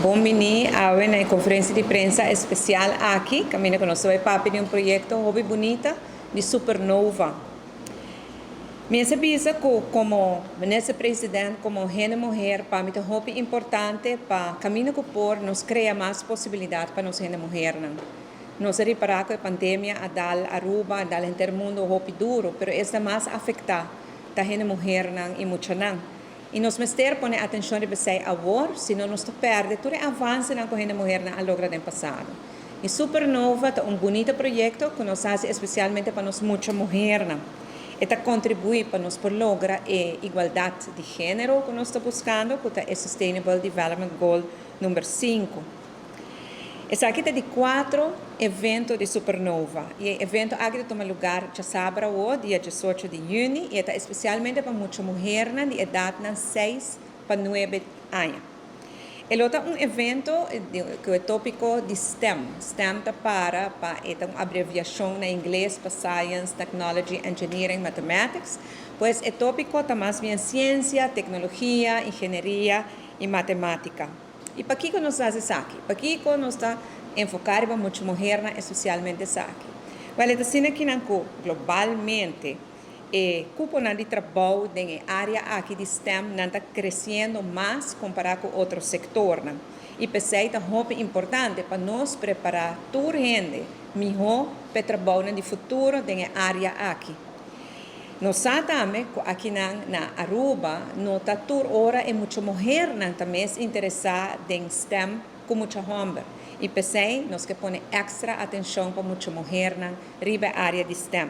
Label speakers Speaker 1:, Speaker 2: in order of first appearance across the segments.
Speaker 1: Bon bini awe na e conferencia di prensa especial aki, caminda cu nos ta bay papia di un proyecto hopi bunita di Supernova. Mi a bisa cu como Minister President, como hende muher, pa mi ta hopi importante pa caminda cu por nos crea mas posibilidad pa nos hende muhernan. Nos a ripara cu e pandemia a dal Aruba, a dal henter mundo hopi duro, pero esnan mas afecta ta hende muhernan y muchanan. Y nos mester pone atencion riba esey awor, sino nos ta perde tur e avancenan cu hende muhernan a logra den pasado. Y Supernova ta un bunita proyecto cu nos haci especialmente pa nos mucha muhernan. E ta contribui pa nos por logra e igualdad di genero cu nos ta buscando, cu ta e Sustainable Development Goal number 5. Esaki ta di 4 evento di Supernova y e evento aki ta tuma lugar djasabra awo, dia 18 di juni, y e ta especialmente pa mucha muhernan di edadnan 6 pa 9 aña. E lo ta un evento cu e topico di STEM. STEM ta para pa, e ta un abreviacion na ingles pa Science, Technology, Engineering, Mathematics. Pues e topico ta mas bien ciencia, tecnologia, ingenieria y matematica. Y pakico nos ta haci esaki? Pakico nos ta enfoca riba mucha muhernan especialmente esaki? Wel, e ta asina kinan cu globalmente e cuponan di trabou den e area aki di STEM nan ta creciendo mas compara cu otro sectornan. Y p'esey ta hopi importante pa nos prepara tur hende miho p'e trabounan di futuro den e area aki. Nos sa tambe cu akinan na Aruba no ta tur ora e mucha muhernan ta mes interesa den STEM cu mucha homber. Y p'esey nos ke pone extra atencion pa mucha muhernan riba e area di STEM.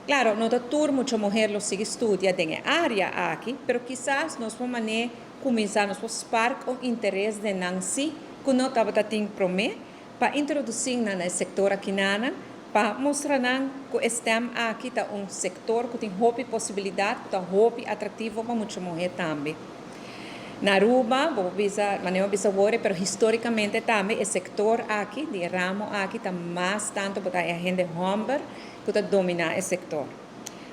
Speaker 1: Claro, no ta tur mucha muher lo sigui studia den e area aki, pero kisas nos por mane cuminsa, nos por spark un interes den nan si cu no tabata tin prome, pa introduci nan na e sector akinana, pa mustra nan cu e STEM aki ta un sector cu tin hopi posibilidad, cu ta hopi atractivo pa mucha muher tambe. Na Aruba, bo por bisa, manera bo bisa awor, pero historicamente tambe e sector aki, di e ramo aki, ta mas tanto bo ta e hende homber cu ta domina e sector.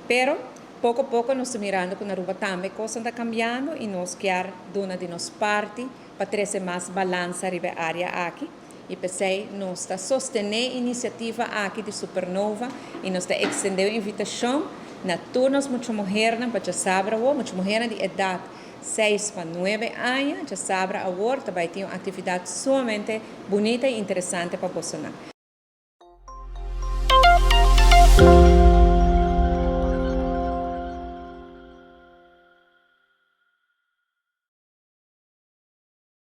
Speaker 1: Pero, poco poco nos ta mirando cu na Aruba tambe cosnan ta cambiando y nos kier duna di nos parti pa trece mas balansa riba e area aki. Y p'esey nos ta sostene e iniciativa aki di Supernova y nos ta extende un invitacion na tur nos mucha muhernan pa djasabra awor, mucha muhernan di edad 6 pa 9 aña, djasabra awor ta bay tin un actividad sumamente bunita y interesante pa bosonan.